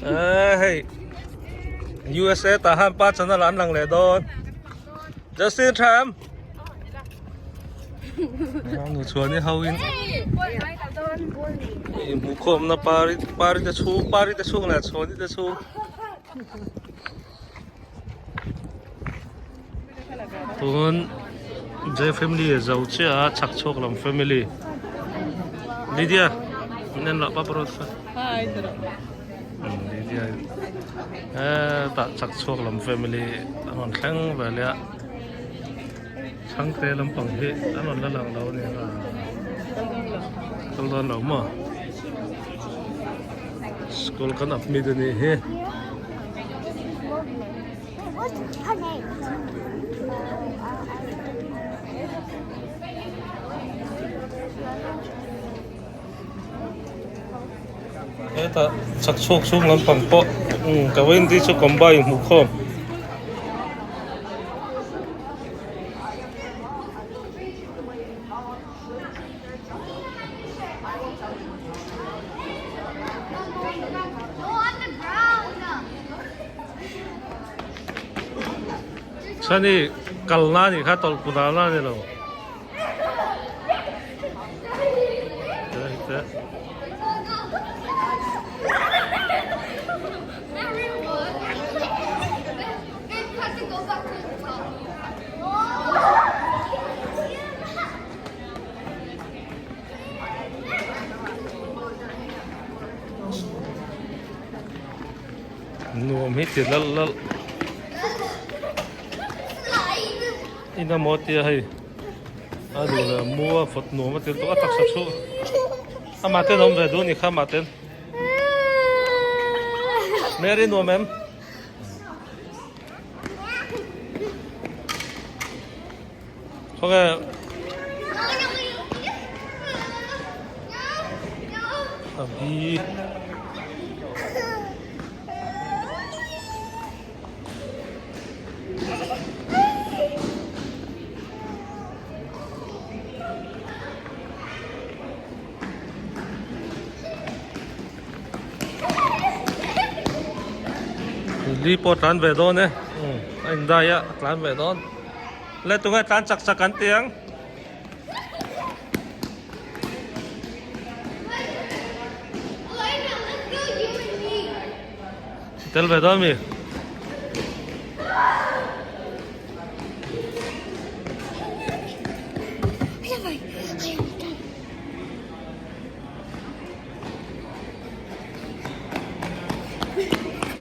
Hei USA tah han pa channel an lang leh dawn. Justin Tham. Nu chuan i ho in inhmuh khawmna pari pari te chhung pari te chhung leh chhuani te chhung. Tun J family zo chiah a chhak chhuak lam family Lydia min en loh pap rawt kha Lydia hetah chhak chhuak lam family an rawn thleng ve leh a Chhangte lampang hi an rawn la lang lo a ni a kal dawn lo maw school kan admit a nih hi. Hetah chak chhuak chhung lampang pawh ka vawiin chu combine hmuh khawm. Chani kalna anih kha tawlh put ah la ni lo. Nuam hi ti lal lal ina maw tia hei a duh leh mu a fawt nuam a ti lutuk a taksa chhuah amah ten a awm ve duh a ni kha amah ten Mary nuam em. Khawnge a bi Li pawh tlan ve dawn e a indai a a tlan ve dawn. Le tunge tlan chak chak an ti ang. Tel ve dawn mi.